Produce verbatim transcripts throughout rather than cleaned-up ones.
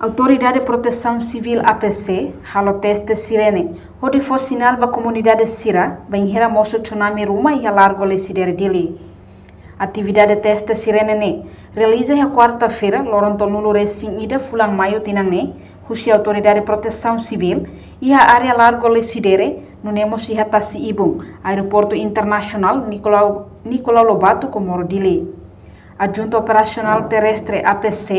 Autoridade Protesaun Sivíl, A P S, halo teste sirene hodi fó sinál ba komunidade sira bainhira mosu tsunami ruma iha Largo Lecidere, Dili. Atividade teste sirene ne'e realiza iha kuarta-feira, loron tolunulu-resin-ida fulan Maiu tinan ne'e, husi Autoridade Protesaun Sivíl iha área Largo Lecidere, nune'e mós iha tasi-ibun Aeroportu Internasionál Nicolau, Nicolau Lobato, Comoro, Dili. Adjuntu Operasionál Terrestre, A P S,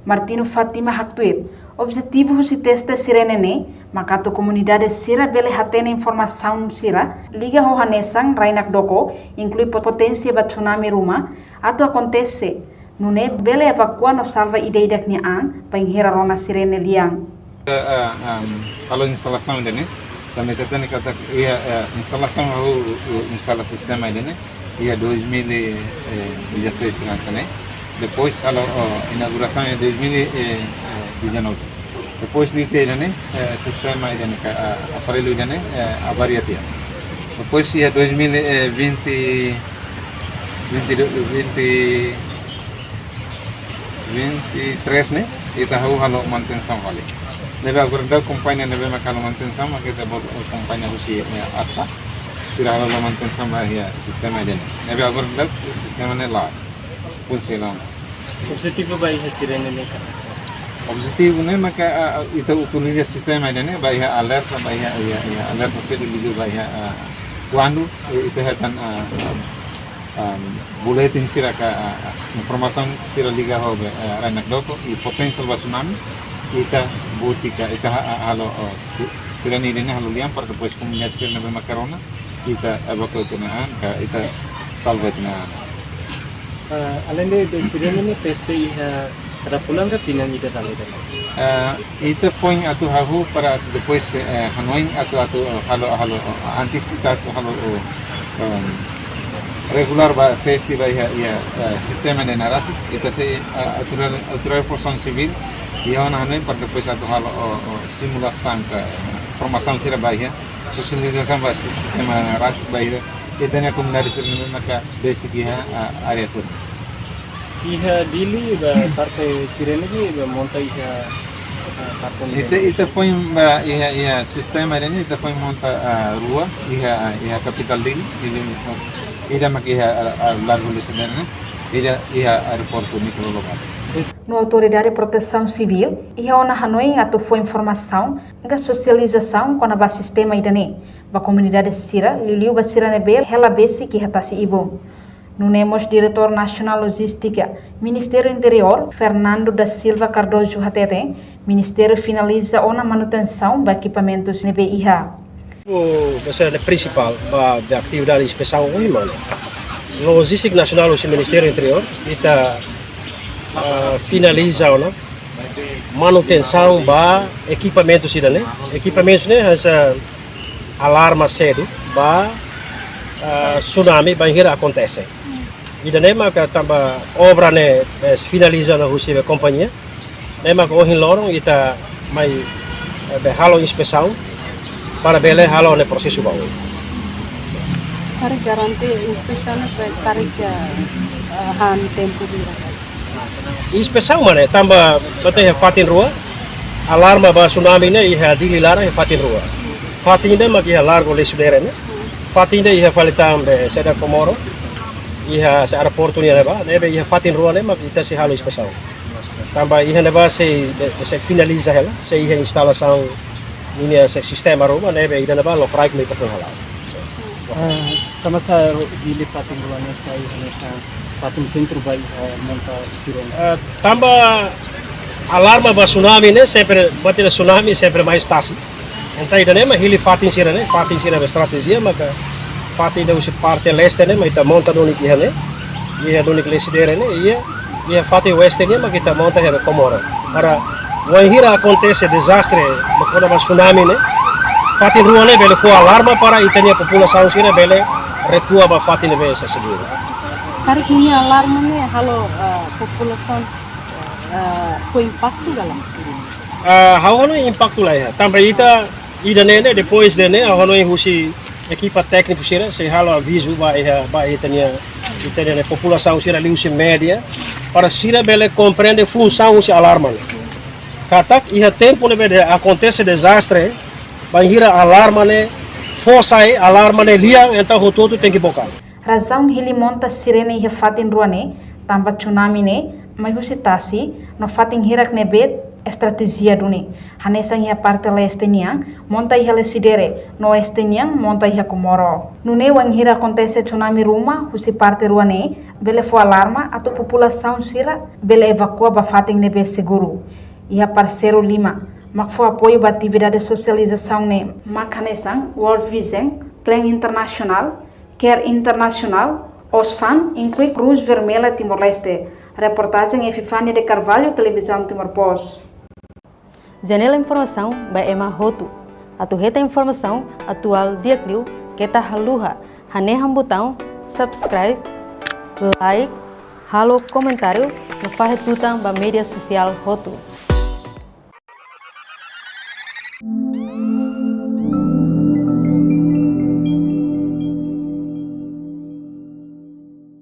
Martino Fátima haktuir, objetivu husi teste sirene ne'e maka atu komunidade sira bele hatene informasaun sira liga ho hanesan rai-nakdoko, inklui po-, poténsia ba tsunami ruma atu akontese, nune'e bele evakua no salva ida-idak nia an bainhira rona sirene lian. Eh, eh, em, halo instalasaun ida-ne'e, tanba ita hatene katak iha, eh, instalasaun hahú, eh, instala sistema ida-ne'e iha dois mil e dezasseis, ne'e. Depois halo, oh, inaugurasaun iha dois mil e dezanove. Depois de ter, ne'e, eh, sistema ida-ne'e ka, ah, aparellu ida-ne'e, eh, avaria tiha. Depois iha dois mil e vinte, vinte, vinte, vinte e três ne'e, ita hahú halo manutensaun fali. Ne'ebé agora daudaun kompañia ne'ebé maka halo manutensaun, maka ita-boot kompañia husi, eh, ARPA. Sira halo manutensaun ba iha sistema ida-ne'e. Ne'ebé agora daudaun sistema ne'e la funsiona. Objetivu ba iha sirene ne'e ka? Objetivu ne'e maka, ah, ah, ita utiliza sistema ida-ne'e ba iha alerta, ba iha, iha, iha alerta sedu liga ba iha, ah, kuandu, eh, ita hetan, ah, ah, um, boletin sira ka, ah, ah, informasaun sira liga ho be, ah, rai-nakdoko i poténsia ba tsunami, ita botika, ita ha-, ha-, halo, oh, si-, sirene ida-ne'e halo lian para depois komunidade sira ne'ebé maka rona, ita evakua tiha nia an, ka ita salva tiha nia an. Ah, além de, de sirene ne'e teste iha kada fulan ka tinan ida dala ida? Eh, ita foin atu hahú para atu depois, eh, hanoin atu, atu, eh, halo, halo, eh, antes ita atu halo, eh, em, regulár ba teste ba iha, iha, eh, sistema ne'e rasik, ita sei, eh, Autoridade, Autoridade Protesaun Sivíl iha ona hanoin para depois atu halo, oh, oh, simulasaun ka, eh, formasaun sira ba iha, sosializasaun ba sistema ne'e rasik ba iha, ita-nia komunidade sira ne'ebé maka besik iha, ah, área sira. Iha Dili ba parte sirene ne'e ba monta iha, ah, parte ne'e. Ita, ita foin ba iha, iha sistema ne'e, ita foin monta, ah, rua iha, iha kapitál Dili, Dili, ida maka iha, ah, ah, Largo Lecidere ne'e, ida iha aeroportu Nicolau Lobato. No Autoridade Protesaun Sivíl iha ona hanoin atu fó informasaun ka sosializasaun kona-ba sistema ida-ne'e ba komunidade sira, liuliu ba sira ne'ebé hela besik iha tasi-ibun. Nune'e mós Diretór Nasionál Lojístika, Ministériu Interiór, Fernando da Silva Cardoso hatete, Ministériu finaliza ona manutensaun ba ekipamentus ne'ebé iha. O, ida-ne'e prinsipál ba, ba atividade inspesaun ohin, mano. Lojístika Nasionál husi Ministériu Interiór, ita, ah, finaliza ona manutensaun ba ekipamentus ida-ne'e. Ekipamentus ne'e hanesan alarma sedu ba, ah, tsunami bainhira akontese. Ida-ne'e maka tanba obra ne'e, eh, finaliza ona husi be kompañia. Ne'e maka ohin loron ita mai, eh, be halo inspesaun para bele halo ne'e prosesu ba oin. Para garante inspesaun ne'e pe-, para ke, eh, han tempu bira. Inspesaun mak ne'e, tanba ita iha fatin rua, alarma ba tsunami ne'e iha Dili laran iha fatin rua. Fatin ida mak iha Largo Lecidere ne'e. Fatin ida iha fali tan be saida, Comoro, iha se aeroportu nian ne'ebá, ne'ebé iha fatin rua ne'e mak ita sei halo inspesaun. Tanba iha ne'ebá sei, sei finaliza hela, sei iha instalasaun ninia se sistema ruma, ne'ebé ida ne'ebá lokraik mak ita foin hala'o. Ah, tanba sá Dili fatin rua ne'e sai hanesan fatin sentru ba, eh, monta sirene? Ah, tanba alarma ba tsunami ne'e sempre, buat ida tsunami sempre mai tasi. Entaun ida-ne'e mak hili fatin sira-ne'e, fatin sira be estratéjia, maka fatin ida husi parte leste ne'e mak ita monta duni iha ne'e, iha duni Lecidere ne'e, iha, iha fatin oeste ne'e mak ita monta iha Comoro. Para wainhira akontese dezastre, ba kona-ba tsunami ne'e, fatin rua ne'e bele fó alarma para ita-nia populasaun sira bele rekua ba fatin ne'ebé sei seguru. Karik ninia alarma ne'e halo, eh, populasaun, eh, fó impaktu ka lae? Ah, ha'u hanoin impaktu la iha. Tanba ita, ida-ne'e ne'e, depois de ne'e, ha'u hanoin husi ekipa tékniku sira sei halo avizu ba iha, ba ita-nia, ita-nia populasaun sira liuhusi média, para sira bele komprende funsaun husi alarma ne'e. Katak iha tempu ne'ebé akontese dezastre, bainhira alarma ne'e fó sai, alarma ne'e lian, entaun hotu-hotu tenke boka. Razaun hili monta sirene iha fatin rua ne'e, tanba tsunami ne'e mai husi tasi, no fatin hirak ne'ebé estratéjia duni. Hanesan iha parte leste nian, monta iha Lecidere, no oeste nian, monta iha Comoro. Nune'e wainhira akontese tsunami ruma husi parte rua ne'e, bele fó alarma atu populasaun sira bele evakua ba fatin ne'ebé seguru. Iha parseiru lima mak fó apoiu ba atividade sosializasaun ne'e, mak hanesan World Vision, Plan International, Care International, Oxfam, inklui Cruz Vermelha Timor-Leste. Reportajen Epifania de Carvalho, Televizaun Timor Post. Janela informasaun ba ema hotu. Atu hetan informasaun atuál di'ak liu, keta haluha hanehan butaun subscribe, like, halo komentáriu, no fahe tutan ba média sosiál hotu.